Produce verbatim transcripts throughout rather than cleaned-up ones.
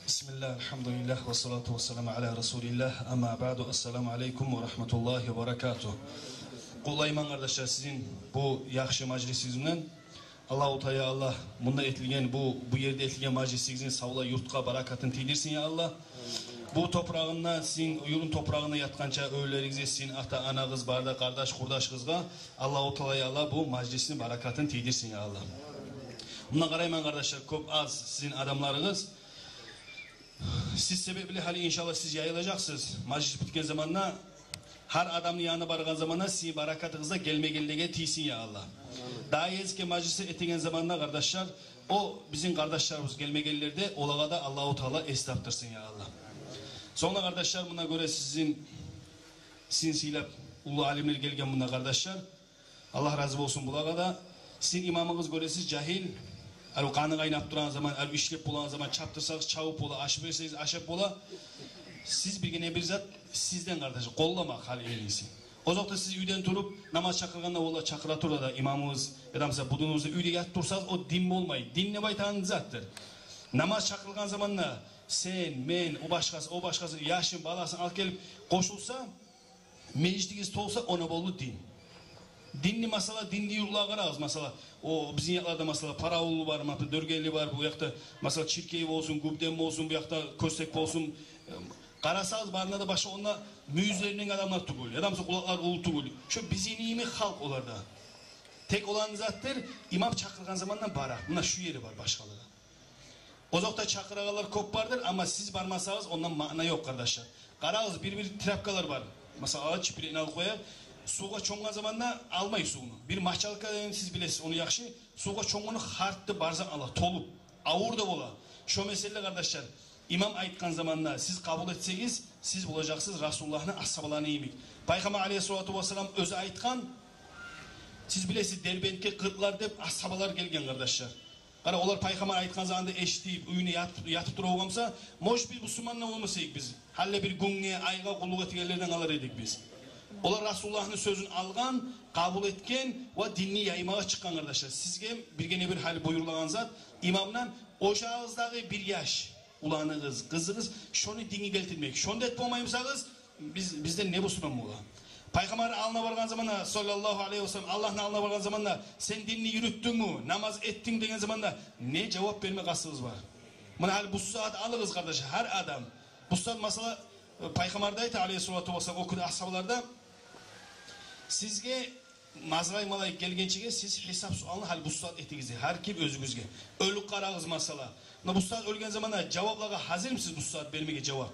Бисмиллагь, альгьамдулиллагь, ва салату ва саламу аля расулиллагь, амма баъду, ассаламу алейкум ва рагьматуллагьи ва баракатугь. Къутлайман, къардашлар, сизин бу яхшы мажлисигиз булан. Аллагьу Таала, Аллагь, мунда этилген, бу, бу ерде этилген мажлисигизни савлай юртгъа баракатын тийдирсин, я Аллагь. Бу топурагъында, сизин юртну топурагъында ятгъанча оьлюлеригизге, сизин ата-анагъыз, бары да къардаш-къурдашыгъызгъа Аллагьу Таала, я Аллагь, бу мажлисни баракатын тийдирсин, я Аллагь. Мунда къарайман, къардашлар, кёп аз сизин адамларыгъыз. Сиз себепли гьали, иншаллагь, сиз яйылажакъсыз. Мажлис битген заманда, гьар адамны янына баргъан заманда сизин баракатыгъыз да гелмегенлеге тийсин, я Аллагь. Дагъы эсге мажлис этеген заманда, къардашлар, о бизин къардашларыбыз гелмегенлер де, олагъа да Аллагьу Таала эс тапдырсын, я Аллагь. Сонг да, къардашлар, муна гёре сизин, сизин сыйлап уллу алимлер гелген муна, къардашлар. Аллагь рази болсун булагъа да. Сизин имамыгъыз, гёресиз, жагьил. Гьали къаны къайнап турагъан заман, гьали ишлеп болагъан заман, чапдырсагъыз, чабып бола, аш берсегиз, ашап бола. Сиз биргине бир зат сизден, къардаш, къолламакъ гьали, эгер сиз. Озокъда, сиз уьйден туруп, намаз чакъыргъанда, валлагь, чакъыра тура да имамыбыз, яда масала будунубуз да, уьйде ятып турсагъыз, о дин болмай. Дин деп айтагъан затдыр. Намаз чакъырылгъан заманда сен, мен, о башгъасы, о башгъасы, яшын, баласын алып гелип къошулса, межитигиз толса, она болду дин. Динни, масала, динни юртлагъа къарагъыз, масала, о бизин якъларда, масала, Паравуллу бар, ма-, Дёргели бар, бу якъда, масала, Чиркей болсун, Губден болсун, бу якъда Кёстек болсун. Эм, къарасагъыз, барында да башгъа онда мюйюзлеринден адамлар тюгюл, яда масала къулакълар уллу тюгюл. Шо бизин йимик халкъ олар да. Тек оланы затдыр, имам чакъыргъан заманда бара. Муна шу ери бар, башгъалыгъы. Озокъда, чакъырагъанлар кёп бардыр, амма сиз бармасагъыз, ондан маъна ёкъ, къардашлар. Къарагъыз, бир-бир тряпкалар бар. Масала, алып, чипирекни алып къоя. Сувгъа чомгъан заманда алмай сувну. Бир мочалка деген, сиз билесиз ону яхшы. Сувгъа чомгъанны хартты, бар затны ала, толуп, авур да бола. Шо меселде, къардашлар, имам айтгъан заманда сиз къабул этсегиз, сиз болажакъсыз Расулуллагьны асгьабаларыны йимик. Пайхаммар алейгьиссалату вассалам оьзю айтгъан, сиз билесиз, Дербентге къыркълар деп асгьабалар гелген, къардашлар. Къара, олар Пайхаммар айтгъан затны эшитип, уьюнде ятып, ятып тура болгъан буса, может, биз бусурман да болмас эдик биз. Гьали бир гюнге, айгъа къуллукъ этегенлерден къалар эдик биз. Олар Расулуллагьны сёзюн алгъан, къабул этген ва динни яймагъа чыкъгъан, къардашлар. Сизге биргине бир гьали буюрулагъан зат имамдан: ожагъыгъыздагъы бир яш уланыгъыз, къызыгъыз, шону динге гелтирмек. Шону да этип болмай бусагъыз, биз, бизден не бусурман бола? Пайхаммарны алдына баргъан заманда, саллаллагьу алайгьи ва саллам, Аллагьны алдына баргъан заманда: «Сен динни юрютдюнгмю, намаз этдинг?» — деген заманда не жавап берме къастыгъыз бар? Муна гьали бу сагьат алыгъыз, къардаш, гьар адам. Бу сагьат, масала, Пайхаммар да айта, алейгьиссалату вассалам, о кюйде асгьабалар да: «Сизге Азрайыл малайик гелгенчеге сиз гьисап-суалны гьали бу сагьат этигиз, гьар ким оьзюгюзге. Оьлюк къарагъыз, масала. Муна бу сагьат оьлген заманда жаваплагъа гьазирмисиз бу сагьат бермеге жавап?»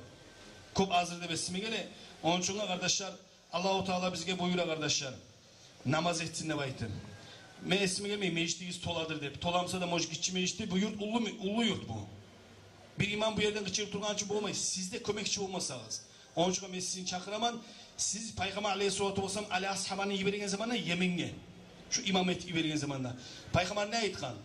Кёп гьазир деп эсиме геле. Ону учун, къардашлар, Аллагьу Таала бизге буюра, къардашлар, намаз этсин деп айтып. Мен, эсиме гелмей, межитигиз толадыр деп. Толамаса да, может, гиччи межитди, бу юрт уллу ме-, уллу юрт бу. Бир имам бу ерден къычырып тургъан учун болмай, сиз де кёмекчи болмасагъыз. Ону учун мен сизин чакъыраман. Сиз, Пайхаммар алейгьиссалату вассалам Али асгьабаны йиберген заманда Йеменге, шу имам этип йиберген заманда, Пайхаммар не айтгъан?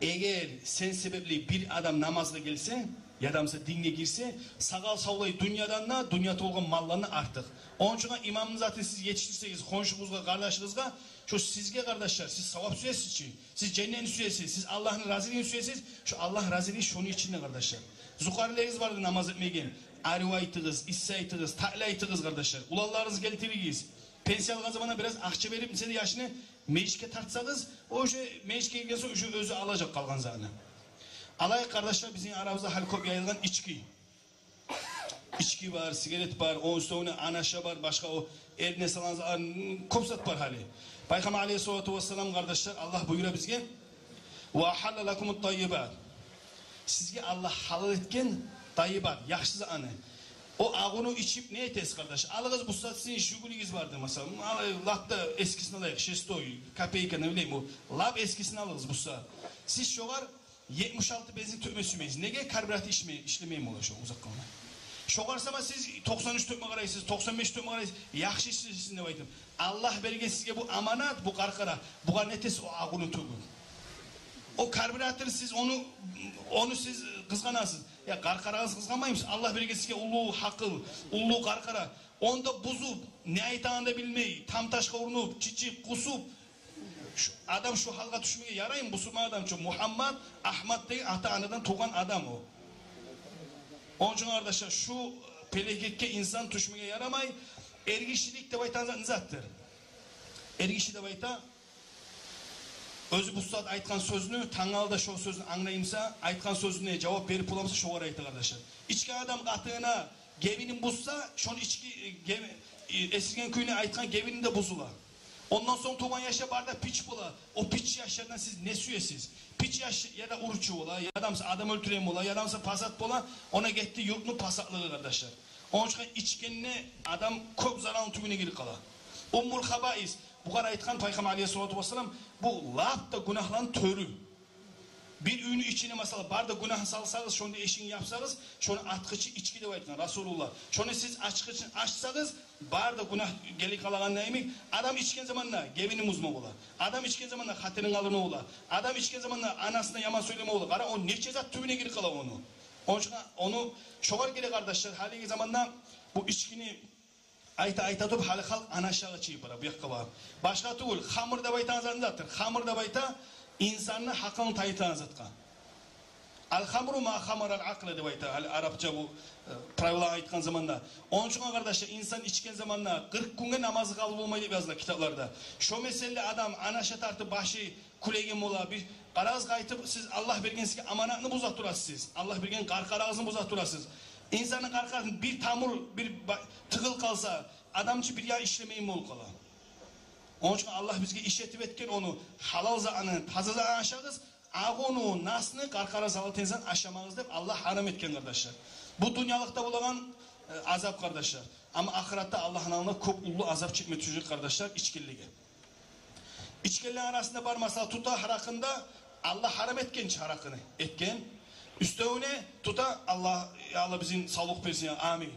«Эгер сен себепли бир адам намазгъа гелсе, яда буса динге гирсе, сагъа савлай дюньядан да, дюньяда болгъан малдан да артыкъ». Ону учун имамны затын сиз етишдирсегиз хоншугъузгъа, къардашыгъызгъа, шо сизге, къардашлар, сиз савап сюесиз чи. Сиз женнетни сюесиз, сиз Аллагьны разилигин сюесиз, шо Аллагь разилиги шону ичинде, къардашлар. Зукъарилеригиз барды намаз этмейген, арив айтыгъыз, исси айтыгъыз, татли айтыгъыз, къардашлар. Уланларыгъызны гелтиригиз. Пенсия алгъан заманда бираз акъча берип, сени яшны межитге тартсагъыз, о уже межитге гелген сонг уже оьзю алажакъ къалгъан затны. Алай, къардашлар, бизин арабызда гьали кёп яйылгъан ички. Ички бар, сигарет бар, ону уьстюне анаша бар, башгъа о эрине салагъан зат, м, кёп зат бар гьали. Пайхаммар алейгьиссалату вассалам, къардашлар, Аллагь буюра бизге: «Ва агьалла лакумут таййибат». Сизге Аллагь гьалал этген таййибат, яхшы затны. О агъуну ичип не этесиз, къардаш? Алыгъыз, бу сагьат сизин Жигулигиз барды, масала. Алай, лап да эскисин алайыкъ, шестой, копейка, не билейим, о лап эскисин алыгъыз бу сагьат. Сиз шогъар етмиш алты бензин тёкме сюймейсиз. Неге? Карбюратор ишлемей, ишлемей бола шо узакъ къалмай. Шогъар сама сиз токъсан уьч тёкме къарайсыз, токъсан беш тёкме къарайсыз. Яхшы ишлейсиз деп айтып. Аллагь берген сизге бу аманат, бу къаркъара. Бугъар не этесиз, о агъуну тёгюп? О карбюратор, сиз ону, ону сиз къызгъанасыз. Я, къаркъарагъызны къызгъанмаймысыз? Аллагь берген сизге уллу гьакъыл, уллу къаркъара. Ону да бузуп, не айтагъанын да билмей, там-ташгъа урунуп, чычып, къусуп, шу адам шу гьалгъа тюшмеге яраймы? Бусурман адам чы, Мугьаммат, Агьмат деген ата-анадан тувгъан адам о. Ону учун, къардашлар, шу пелекетге инсан тюшмеге ярамай. Эргишилик деп айтагъан зат не затдыр? Эргиши деп айта, оьзю бу сагьат айтгъан сёзню, тангала да шо сёзню англай буса, айтгъан сёзюне жавап берип бола буса, шогъар айта, къардашлар. Ичген адам къатынына гебинин бузса, шону ички, э, геби-, э, эсирген кюйню айтгъан гебини де бузула. Ондан сонг тувгъан яшлар бары да пич бола. О пич яшлардан сиз не сюесиз? Пич яш яда уручу бола, яда буса адам оьлтюреген бола, яда буса пасат бола, она гетди юртну пасатлыгъы, къардашлар. Ону учун ичгенде адам кёп заралны тюбюне гирип къала. Уммул хабаис, бугъар айтгъан Пайхаммар алейгьиссалату вассалам, бу лап да гюнагьланы тёрю. Бир уьйню ичине, масала, бары да гюнагьны салсагъыз, шонда эшигин япсагъыз, шону ачгъычы ичги деп айтгъан Расулуллагь. Шону сиз ачгъычын ачсагъыз, бары да гюнагь гелип къалагъанда йимик. Адам ичген заманда гебинин бузма бола. Адам ичген заманда хатирин къалдырма бола. Адам ичген заманда анасына яман сёйлеме бола. Къара, о нече зат тюбюне гирип къала ону. Ону учун ону шогъар геле, къардашлар, гьалиги заманда бу ичгини айта-айта туруп, гьали халкъ анашагъа чыгъып бара, бу якъгъа бара. Башгъа тюгюл, хамр деп айтагъан зат не затдыр? Хамр деп айта инсанны гьакъылын тайдырагъан затгъа. Ал-хамру ма хамарал акъла деп айта, гьали арапча бу, э, правила айтгъан заманда. Ону учун, къардашлар, инсан ичген заманда къыркъ гюнге намазы къабул болмай деп языла китапларда. Шо меселде адам анаша тартып башы кюлеген бола. Бир къарагъыз, къайтып сиз Аллагь берген сизге аманатны буза турасыз сиз. Аллагь берген къаркъарагъызны буза турасыз. Инсанны къаркъарасын бир тамур, бир ба-, тыгъыл къалса, адамчы бир ягъы ишлемейин болуп къала. Ону учун Аллагь бизге иш этип этген ону, гьалал затны, таза затны ашагъыз, агъуну, насны, къаркъара залал этеген зат ашамагъыз деп Аллагь гьарам этген, къардашлар. Бу дюньялыкъда болагъан, э, азап, къардашлар. Амма ахыратда Аллагьны алдында кёп уллу азап чекме тюшежек, къардашлар, ичгенлеге. Ичгенлер арасында бар, масала, тута гьаракъыны да, Аллагь гьарам этген чи гьаракъыны, этген. Уьстевюне тута Аллагь, я Аллагь, бизин савлукъ берсин, я, амин.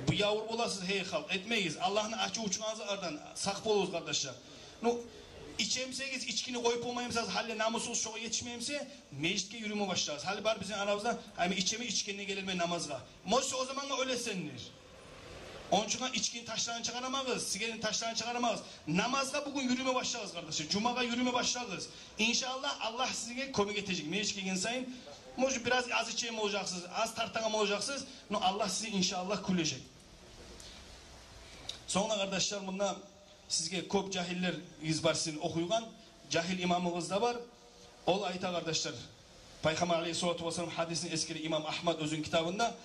Бу явур боласыз, гьей халкъ, этмегиз. Аллагьны ачуву чыгъагъан затлардан сакъ болугъуз, къардашлар. Ну, ичемсегиз, ичгини къоюп болмаймысыз, гьали намусугъуз шогъа етишмеймисе, межитге юрюме башлагъыз. Гьали бар бизин арабызда, гьай, мен ичемен, ичгенде гелермен намазгъа. Может, о замангъа оьлесендир. Ону учун ичгини ташларын чыгъарамагъыз, сигаретни ташларын чыгъарамагъыз. Намазгъа бугюн юрюме башлагъыз, къардашлар. Жумагъа юрюме башлагъыз. Иншааллагь, Аллагь сизге кёмек этежек. Межитге гелген сайын, может, бираз аз ичеген болажакъсыз, аз тартагъан болажакъсыз, но Аллагь сизин, иншааллагь, кюлежек. Сонг да, къардашлар, мунда сизге кёп жагьиллеригиз бар сизин охуйгъан, жагьил имамыгъыз да бар. Ол айта, къардашлар, Пайхаммар алейгьиссалату вассалам гьадисин эсгере имам Агьмад оьзюню китабында,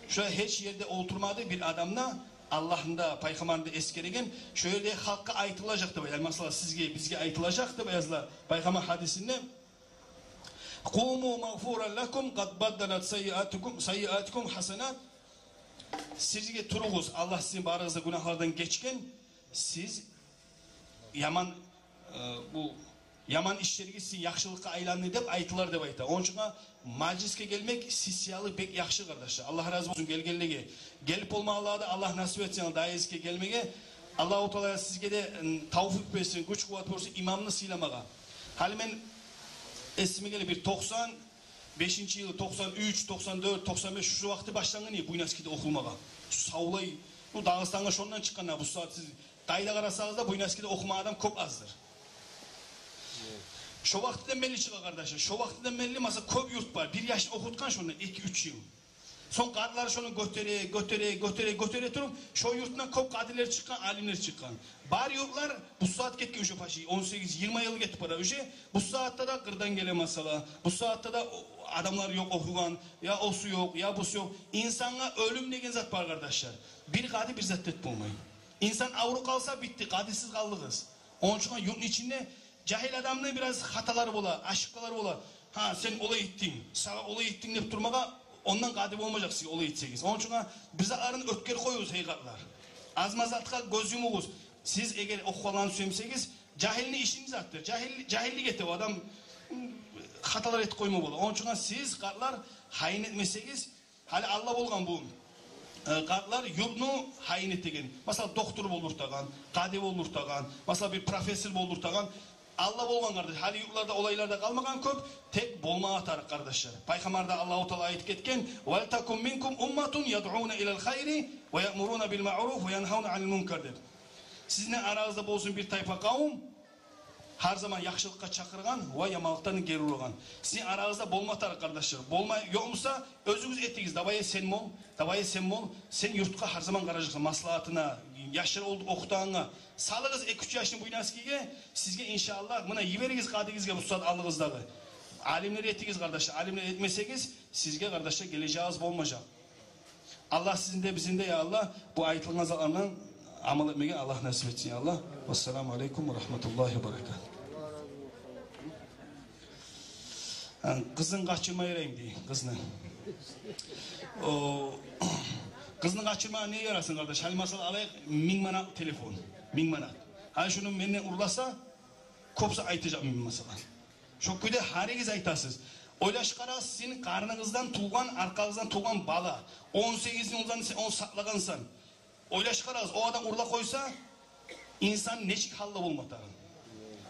шо гьеч ерде олтурмады бир адам да, Аллагьны да, Пайхаммарны да эсгереген, шо ерде халкъгъа айтылажакъ деп, яни, масала, сизге, бизге айтылажакъ деп языла Пайхаммар гьадисинде. Къуму магъфуран лакум, къад баддалат саййиатукум, саййиатукум гьасанат. Сизге туругъуз, Аллагь сизин барыгъызны гюнагьлардан гечген, сиз яман, э, бу яман ишлеригиз сизин яхшылыкъгъа айланды деп айтылар деп айта. Ону учун мажлисге гелмек сиз саялы бек яхшы, къардашлар. Аллагь рази болсун гелгенлеге. Гелип болмагъанлагъа да Аллагь насип этсин дагъы гезикге гелмеге. Аллагьу Таала сизге де, м, тавфикъ берсин, гюч-къуват берсин имамны сыйламагъа. Гьали мен эсиме геле бир токъсан бешинчи йыл, токъсан уьч, токъсан дёрт, токъсан беш, шу вакъти башлангъан эди Буйнакскиде охулмагъа. Савлай, бу Дагъыстангъа шондан чыкъгъан, бу сагьат сиз къайда къарасагъыз да, Буйнакскиде охумагъан адам кёп аздыр. Шо вакътиден берли чыгъа, къардашлар. Шо вакътиден берли, масала, кёп юрт бар. Бир яшны охутгъан шонда эки-уьч йыл. Сонг къартлар шону гётере, гётере, гётере, гётере туруп, шо юртдан кёп къадилер чыкъгъан, алимлер чыкъгъан. Бар юртлар бу сагьат гетген уже почти он сегиз-йигирма йыл гетип бара уже. Бу сагьатда да къырдан геле, масала. Бу сагьатда да о-, адамлар ёкъ охуйгъан, я осу ёкъ, я бусу ёкъ. Инсангъа оьлюм деген зат бар, къардашлар. Бир къади бир зат этип болмай. Инсан авруп къалса, битди, къадисиз къалдыгъыз. Ону учун юртну ичинде жагьил адамны бираз хаталары бола, ошибкалары бола. Гьа, сен олай этдинг, сагъа олай этдинг деп турмагъа, ондан къади болмажакъ сиз олай этсегиз. Ону учун бир затларын оьтгерип къоюгъуз, гьей къартлар. Аз-маз затгъа гёз юмугъуз. Сиз эгер охугъанланы сюемсегиз, жагьилни иши не затдыр? Жагьил, жагьиллик эте о адам, м, хаталар этип къойма бола. Ону учун сиз, къартлар, гьайын этмесегиз, гьали алда болгъан бу, э, къартлар юртну гьайын этеген. Масала, доктор болдуртагъан, къади болдуртагъан, масала, бир профессор болдуртагъан. Алда болгъан, къардаш, гьали юртларда олайлар да къалмагъан кёп, тек болмагъа тарыкъ, къардашлар. Пайхаммар да Аллагьу Таала айтып гетген: «Валтакун минкум умматун ядъуна илал хайри ва яъмуруна бил маъруф ва янгьавна анил мункар», — деп. Сизин арагъызда болсун бир тайпа къавум, Гьар заман яхшылыкъгъа чакъыргъан ва яманлыкъдан гери урагъан. Сизин арагъызда болма тарыкъ, къардашлар. Болмай, ёкъ буса, оьзюгюз этигиз. Давай сен бол, давай сен бол. Сен юртгъа гьар заман къаражакъсан, маслагьатына, яшлар ол-, охутагъангъа. Салыгъыз эки-уьч яшны Буйнакскиге, сизге, иншааллагь, муна йиберигиз къадигизге, бу сагьат алыгъыздагъы. Алимлер этигиз, къардашлар. Алимлер этмесегиз, сизге, къардашлар, гележегигиз болмажакъ. Аллагь сизин де, бизин де, я Аллагь, бу айтылгъан затлардан амал этмеге Аллагь насип этсин, я Аллагь. Вассаламу алейкум ва рагьматуллагьи ва баракатугь. Гьа, къызын къачырма яраймы дей, къызны. О, къызны къачырма не ярасын, къардаш? Гьали масала алайыкъ, минг манат телефон, минг манат. Гьали шуну менден урласа, кёп зат айтажакъман, масала. Шо кюйде гьаригиз айтасыз. Ойлашып къарагъыз, сизин къарныгъыздан тувгъан, аркъагъыздан тувгъан бала, он сегиз йыл озан сен ону сакълагъансан. Ойлашып къарагъыз, о адам урлап къойса, инсан нечик гьалда болма тарыкъ?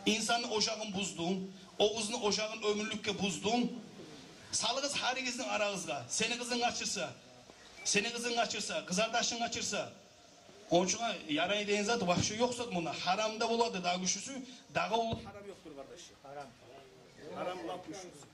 Инсанны ожагъын буздунг, о къызны ожагъын оьмюрлюкге буздунг. Салыгъыз гьаригизни арагъызгъа. Сени къызынг къачырса, сени къызынг къачырса, къызардашынг къачырса, ону учун ярай деген зат вообще ёкъ зат мунда. Гьарам да болады дагъы гючлюсю, дагъы уллу гьарам ёкъдур, къардаш. Гьарам. Гьарам лап гючлюсю.